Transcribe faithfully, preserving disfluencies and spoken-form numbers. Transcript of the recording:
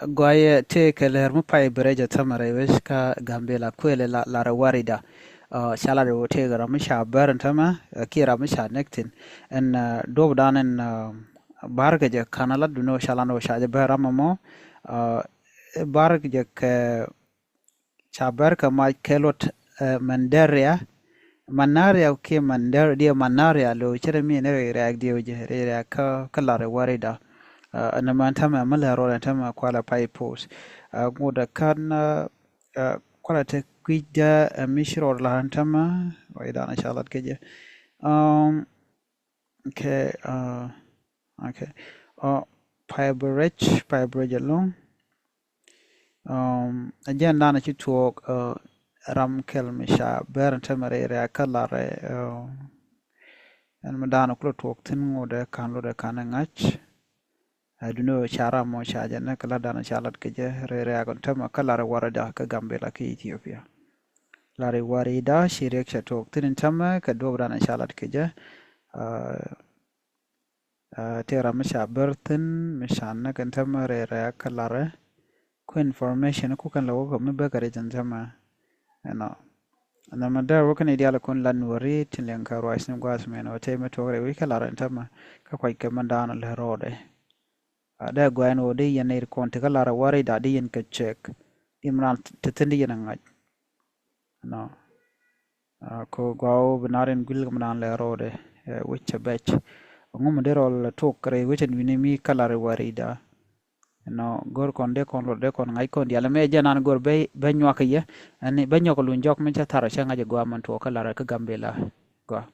Gɔaaɛ tëëkɛ lär mi pay bi rɛc ɛ tämɛ rɛy wec kä Gambila kuël ɛ la, lar ɛ Warida. Ca lat ɛ ɣöö tëëkɛ ram mi ca bär ɛn tämɛ kiɛ ram mi ca näk thi̱n. Ɛn duɔ̱pdan ɛn bär kɛ jɛ ka̱n a lat duŋni ɣöö ca lat ɛ ɣöö ca jɛ bär ram ɛmɔ. Bär kɛ jɛ kɛ ca bär kɛ mac kɛ luɔt mɛn dɛr riɛk. Manaria kiɛ mandar diɛ manaria lo cɛ rɛ mi ni rɛy rɛk diɛ wä jɛ rɛy rɛk kä kä lar ɛ Warida. Ɛn mɛ tämɛ mi lɛ rɔɔdɛ tämɛ kualɛ pay post. Ŋut ɛ kan kualɛ te kui̱dä ɛ mi ci rɔɔd lar tämɛ. Warida na ca lat kɛ jɛ. Okay. Okay. Pay bi rɛc, pay bi rɛc ɛlɔ̱ŋ. Ɛ jɛn danɔ ci tuɔɔk ram kɛl mi ca bär ɛn tämɛ rɛy rɛk kä lar ɛ ɛn mi danɔ kulɛ tuɔɔk thi̱n ŋut ɛ ka̱n luɔt ɛ ka̱n ɛ ŋa̱c. Ɛ duŋni ɣöö ca ram mɔ ca jɛ näk kɛ lat danɔ ca lat kɛ jɛ rɛy rɛk ɛn tämɛ kä lar ɛ Warida kä Gambila kä Ethiopia. Lar ɛ Warida ci riɛk ca tuɔɔk thi̱n ɛn tämɛ kɛ duɔ̱pdan ɛ ca lat kɛ jɛ. Tëë ram mi ca bär thi̱n mi ca näk ɛn tämɛ rɛy rɛk kä lar ɛ. Ku information ku kɛn lɛ wä kɛ mi bäkɛ rɛc ɛn tämɛ. Ɛnɔ ɛn mɛ däär wä kɛn i̱ diaal kun la Nuɔri tin liɛŋ kɛ ruac ni gua̱a̱th mɛn ɣöö tëë mi tuɔɔk rɛy wec kä lar ɛn tämɛ kä kuac kɛ mɛn da̱a̱n lɛ rɔɔdɛ. Dee gua̱a̱n ɣöö dee yɛn nɛy kɔn ti kä lar ɛ Warida dee yɛn kɛ cɛk. Imran ti thi̱n dee yɛn ɛ ŋa̱c. Ɛnɔ. Kɛ gɔaa ɣöö bi nar in guil kɛ mi naan lɛ rɔɔdɛ wec cɛ bɛc. Ŋu mi dee rɔl tok rɛy wec ɛn wi̱ni mi kä lar ɛ Warida. Ɛnɔ go̱r kɔn dee kɔn luɔt dee kɔn ŋa̱c kɔn diaal ɛmɛ jɛ nan go̱r bɛ nyuak kɛ yɛ. Ɛn bɛ nyɔk luny jɔk mi cɛ thar cɛ ŋa̱c ɛ gɔaa mɛn tuɔɔk kä lar ɛ kä Gambila. Gɔaa.